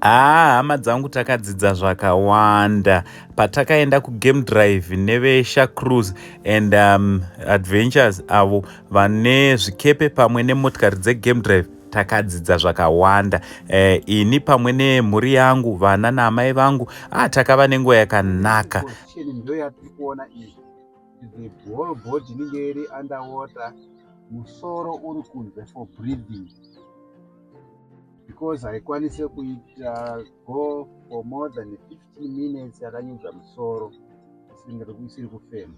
Haa hama dzangu takadzidza zvakawanda patakaenda kugame drive nevesha cruise and adventures avo vane zvikepe pamwe nemotikari dzegame drive takadzidza zvakawanda ini pamwe nemhuri yangu vana naamai vangu takava nenguva yakanaka. Position ndoyatiri kuona iyi. The whole body inenge iri underwater, musoro uri kunze for breathing because haikwanise kuita go for more than 15 minutes yakanyudza musoro isiri kufema.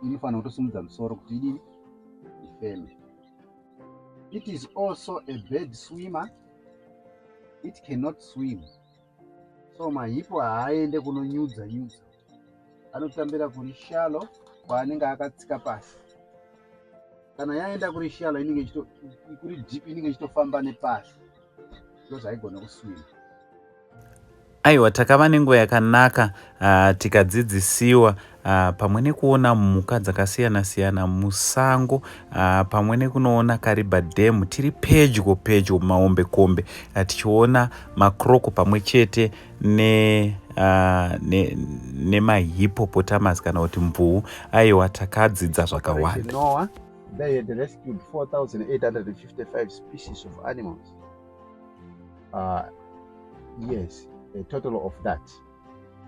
Inofanira kutosimudza musoro kuti idini ifeme. It is also a bad swimmer. It cannot swim. So mahippo haaende kunonyudza nyudza. Anotambira kuri shallow kwaanenge akatsika pasi. Kana yaenda kuri shallow inenge ichito kuri deep inenge ichitofamba nepasi. Because haigona kuswima. Aiwa takava nenguva yakanaka tikadzidzisiwa pamwe nekuona mhuka dzakasiyana siyana musango pamwe nekunoona Kariba Dam tiri pedyo pedyo mahombekombe tichiona makroko pamwe chete nemahippopotamus kana kuti mvuu. Aiwa takadzidza zvakawanda. Noah, they had rescued 4,855 species of animals. Yes, a total of that.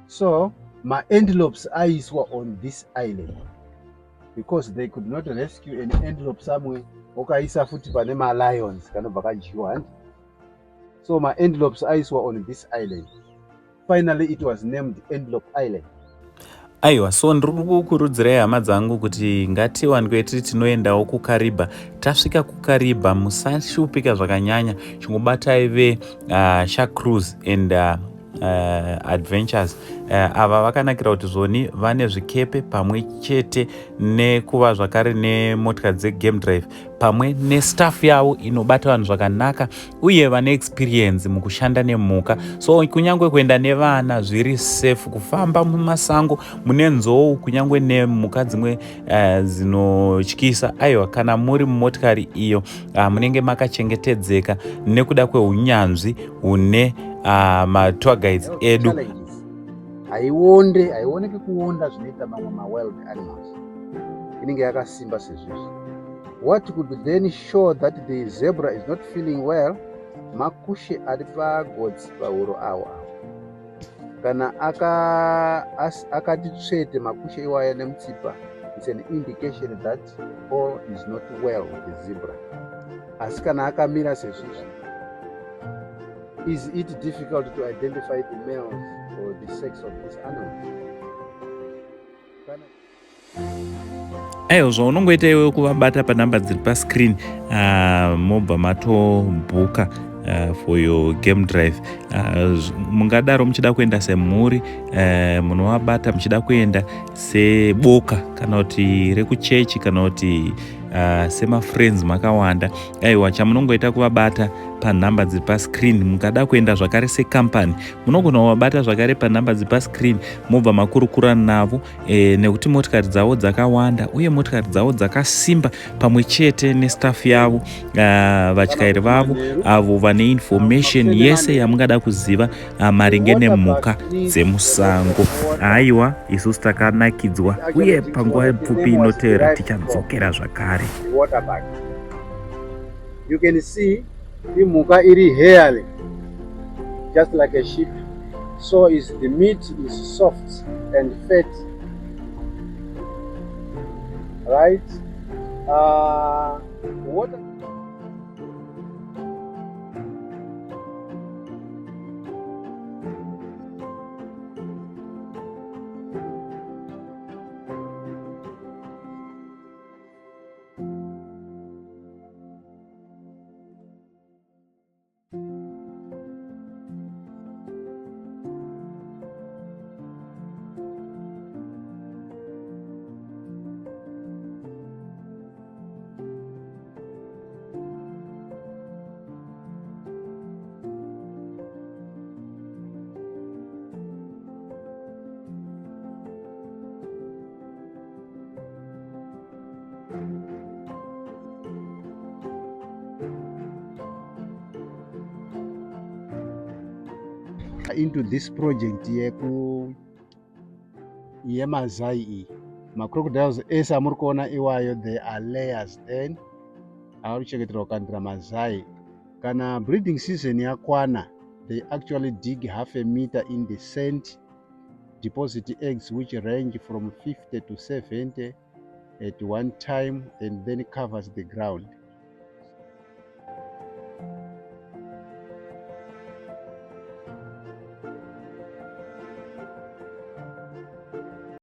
So, my antelopes aiswa on this island because they could not rescue an antelope somewhere. Okaisa futi pane ma lions kanobva kadyiwa handi. So my antelopes aiswa on this island. Finally, it was named Antelope Island. Aiwa, so ndiri kukurudzirai hama dzangu kuti ngatiwanikwe tiri tinoendawo kuKariba. Tasvika kuKariba musashupika zvakanyanya, chingobatai ve Shark Cruise and Adventures. Ava vakanakira kuti zvoni vane zvikepe pamwe chete nekuva zvakare nemotikari dzegame drive pamwe nestaff yavo inobata vanhu zvakanaka uye vane experience mukushanda nemhuka. So kunyange kuenda nevana zviri safe kufamba mumasango mune nzou kunyange nemhuka dzimwe dzinotyisa. Aiwa, kana muri mumotikari iyo munenge makachengetedzeka nekuda kweunyanzvi hune matour guides edu. Haionde, haioneki kuonda zvinoita mamwe mawild animals. Inenge yakasimba sezvizvi. What could then show that the zebra is not feeling well? Makushe ari pagotsi pahuro awo awo. Kana akati tsvete makushe iwaya nemutsipa, it's an indication that all is not well with the zebra. Asi kana akamira sezvizvi, is it difficult to identify the males or the sex of this animal? Kana Aiwa, zvaunongoita iwe kuvabata panhamba dziri pascreen, mobva matobhuka for your game drive. Mungadaro muchida kuenda semhuri, munovabata muchida kuenda seboka kana kuti rekuchechi kana kuti semafriends makawanda. Aiwa, chamunongoita kuvabata panhamba dziri pascreen. Mukada kuenda zvakare sekampani, munogona kuvabata zvakare panhamba dziri pascreen, mobva makurukura navo nekuti motikari dzavo dzakawanda uye motikari dzavo dzakasimba pamwe chete nestaff yavo, vatyairi vavo avo vane information yese yamungada kuziva maringe nemhuka dzemusango. Aiwa, isusu takanakidzwa uye panguva pfupi inotevera tichadzokera zvakare. The water bug. You can see imhuka iri hairy just like a sheep. So is the meat is soft and fat. Right? Water into this project yeku yemazai iyi. Macrocodiles ese amuri kuona iwayo, they are layers, then avari kuchengeterwa kukandira mazai. Kana breeding season yakwana, they actually dig half a meter in the sand, deposit eggs which range from 50 to 70 at one time, and then covers the ground.